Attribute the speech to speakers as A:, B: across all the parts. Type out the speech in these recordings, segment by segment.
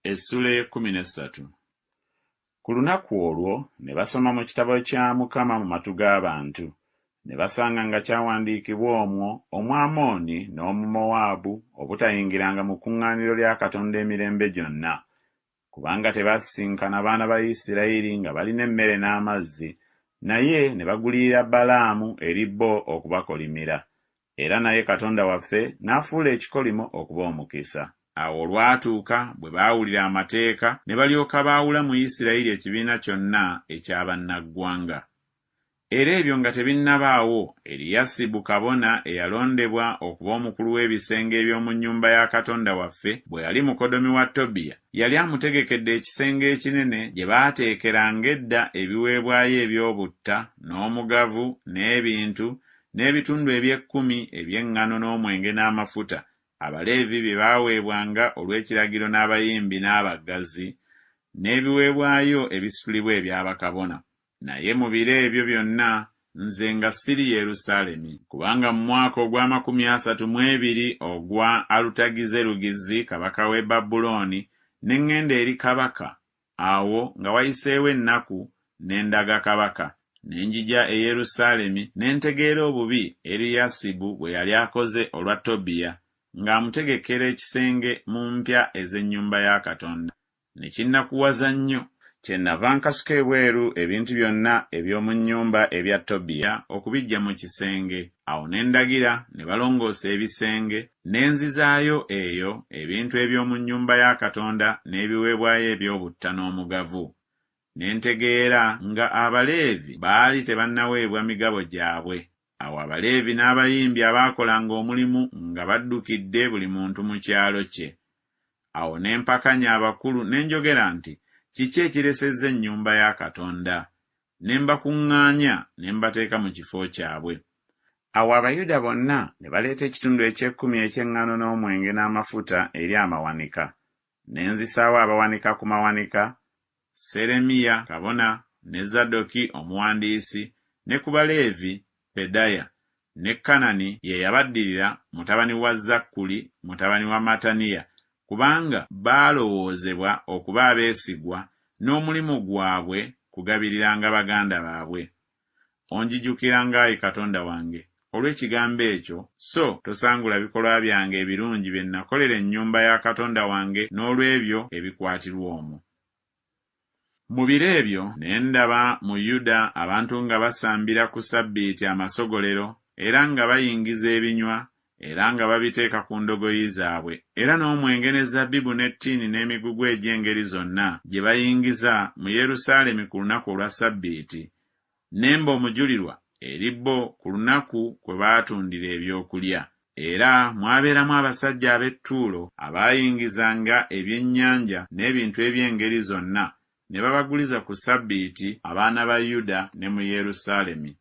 A: Essuula ey'ekkumi n'essatu. Ku lunaku olwo ne basoma mu kitabo kya Mukama mu matu g'abantu, ne basanga nga kyawandiikibwa omwo Omwamoni n'Omumowaabu obutayingiranga mu kuŋŋaaniro lya Katonda emirembe gyonna, kubanga tebaasisinkana baana ba Isirayiri nga balina emmere n'amazzi, naye ne bagulirira Balaamu eri bo okubakolimira. Era naye Katonda waffe n'afuula ekikolimo okuba omukisa. Awo olwatuuka bwe baawulira amateeka, ne balyoka baawula mu Isirayiri ekibiina kyonna ekya bannaggwanga. Era ebyo nga tebinnabaawo, Eriyasibu kabona eyalondebwa okuba omukulu w'ebisenge eby'omu nnyumba ya Katonda waffe, bwe yali mukodomi wa Tobiya, yali amutegekedde ekisenge ekinene gye baateekeranga edda ebiweebwayo eby'obutta, n'omugavu, n'ebintu, n'ebitundu eby'ekkumi eby'eŋŋano n'omwenge n'amafuta, Abaleevi bye baaweebwanga olw'ekiragiro n'abayimbi n'abaggazi, n'ebiweebwayo ebisitulibwa ebya bakabona. Naye mu biro ebyo byonna nze nga siri Yerusaalemi. Kubanga mu mwaka ogw'amakumi asatu mu ebiri ogwa Alutagizerugizi kabaka w'e Babulooni ne ŋŋenda eri kabaka, Awo nga wayiseewo ennaku, ne ndaga kabaka, ne njija e Yerusaalemi, ne ntegeera obubi Eriyasibu bwe yali akoze olwa Tobiya, ng'amutegekera ekisenge mu mpya ez'ennyumba ya Katonda. Ne kinnakuwaza nnyo. Kyennava nkasuka ebweru ebintu byonna eby'omu nnyumba ebya Tobiya okubiggya mu kisenge. Awo ne ndagira ne balongoosa ebisenge, ne nzizaayo eyo ebintu eby'omu nnyumba ya Katonda n'ebiweebwayo eby'obutta n'omugavu. Ne ntegeera nga Abaleevi baali tebannaweebwa migabo gyabwe. Awo Abaleevi n'abayimbi abaakolanga omulimu nga baddukidde buli muntu mu kyalo kye. Awo ne mpakanya abakulu ne njogera nti, Kiki ekiresezza ennyumba ya Katonda? Ne mbakuŋŋaanya ne mbateeka mu kifo kyabwe. Awo Abayuda bonna ne baleeta ekitundu eky'ekkumi eky'eŋŋano n'omwenge n'amafuta eri amawanika. Ne nzisaawo abawanika ku mawanika, Seremiya kabona ne Zadoki omuwandiisi, ne ku Baleevi, Pedaya, ne Kanani ye yabaddirira mutabani wa Zakkuli mutabani wa Mattaniya, kubanga baalowoozebwa okuba abeesigwa n'omulimu gwabwe kugabiriranga baganda baabwe. Onjijukiranga, ayi Katonda wange, olw'ekigambo ekyo, so tosangula bikolwa byange ebirungi bye nakolera ennyumba ya Katonda wange n'olw'ebyo ebikwatirwa omwo. Mu biro ebyo ne ndaba mu Yuda abantu nga basambira ku ssabbiiti amasogolero, era nga bayingiza ebinywa, era nga babiteeka ku ndogoyi zaabwe, era n'omwenge ne zabbibu n'ettiini n'emigugu egy'engeri zonna gye bayingiza mu Yerusaalemi ku lunaku olwa ssabbiiti, ne mba omujulirwa eri bo ku lunaku kwe baatundira ebyokulya. Era mwabeeramu abasajja ab'e Ttuulo abaayingizanga ebyennyanja n'ebintu eby'engeri zonna ne babaguliza ku ssabbiiti abaana ba Yuda ne mu Yerusaalemi.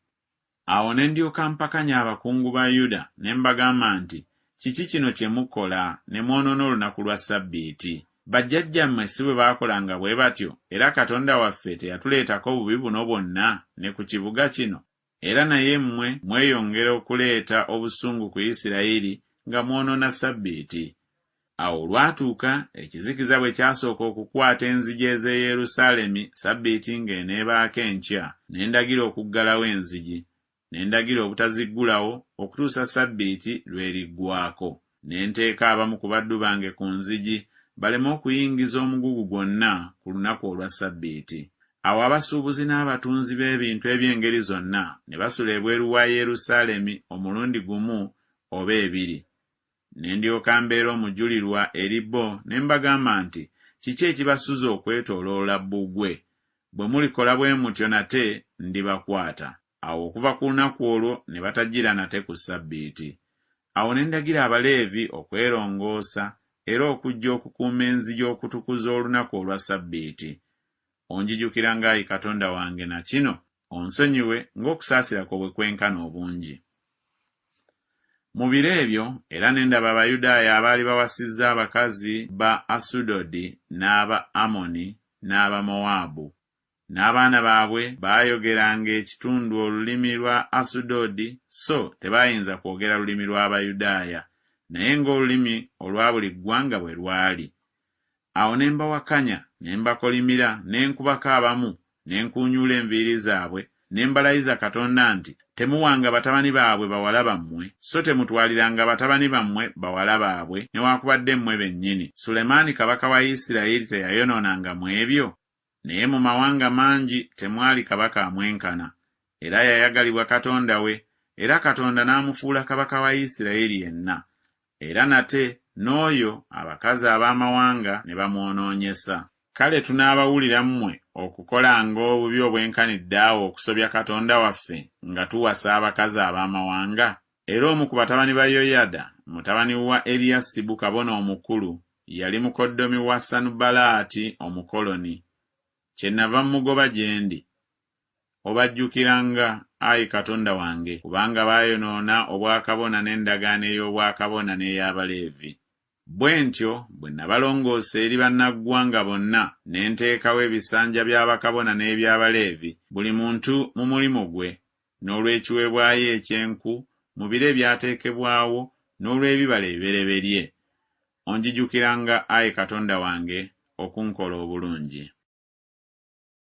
A: Awo ne ndyoka mpakanya abakungu ba Yuda ne mbagamba nti, Kiki kino kye mukola ne mwonoona olunaku lwa ssabbiiti? Bajjajjammwe si bwe baakolanga bwe batyo, era Katonda waffe teyatuleetako bubi buno bwonna ne ku kibuga kino? Era naye mmwe mweyongera okuleeta obusungu ku Isirayiri nga mwonoona Ssabbiiti. Awo olwatuuka, ekizikiza bwe kyasooka okukwata enzigi ez'e Yerusaalemi Ssabbiiti ng'eneebaako enkya, ne ndagira okuggalawo enzigi, ne ndagira obutaziggulawo okutuusa Ssabbiiti lw'eriggwaako. Ne nteeka abamu ku baddu bange ku nzigi, baleme okuyingiza omugugu gwonna ku lunaku olwa Ssabbiiti. Awo abasuubuzi n'abatunzi b'ebintu eby'engeri zonna ne basula ebweru wa Yerusaalemi omulundi gumu oba ebiri. Ne ndyoka mbeera omujulirwa eri bo ne mbagamba nti, Kiki ekibasuza okwetooloola bbugwe? Bwe mulikola bwe mutyo nate, ndibakwata. Awo okuva ku lunaku olwo ne batajjira nate ku Ssabbiiti. Awo ne ndagira Abaleevi okwerongoosa era okujja okukuuma enzigi okutukuza olunaku olwa Ssabbiiti. Onjijukiranga, ayi Katonda wange, na kino, onsonyiwe ng'okusaasira kwo bwe kwenkana obungi. Mu biro ebyo era ne ndaba Abayudaaya abaali bawasizza abakazi ba Asudodi n'aba Amoni n'aba Mowaabu. N'abaana baabwe baayogeranga ekitundu olulimi lwa Asudodi, so tebaayinza kwogera lulimi lwa Bayudaaya, naye ng'olulimi olwa buli ggwanga bwe lwali. Awo ne mbawakanya, ne mbakolimira, ne nkubako abamu, ne nkuunyuula enviiri zaabwe, ne mbalayiza Katonda nti Temuwanga batabani baabwe bawala bammwe, so temutwaliranga batabani bammwe bawala baabwe, newakubadde mmwe bennyini. Sulemaani kabaka wa Isiraeri teyayonoonanga mu ebyo? Naye mu mawanga mangi temwali kabaka amwenkana, era yayagalibwa Katonda we, era Katonda n'amufuula kabaka wa Isiraeri yenna. Era nate n'oyo abakazi ab'amawanga ne bamwonoonyesa. Kale tunaabawulira mmwe okukolanga obubi obwenkanidde awo okusobya Katonda waffe nga tuwasa abakazi ab'amawanga? Era omu ku batabani ba Yoyada, mutabani wa Eriyasibu kabona omukulu, yali mukoddomi wa Sanubalaati Omukoloni. Kyennava mmugoba gye ndi. Obajjukiranga, ayi Katonda wange, kubanga baayonoona obwakabona n'endagaano ey'obwakabona n'ey'Abaleevi. Bwe ntyo bwe nabalongoosa eri bannaggwanga bonna, ne nteekawo ebisanja bya bakabona n'eby'Abaleevi, buli muntu mu mulimu gwe, n'olw'ekiweebwayo eky'enku mu biro ebyateekebwawo, n'olw'ebibala ebibereberye. Onjijukiranga, ayi Katonda wange, okunkola obulungi.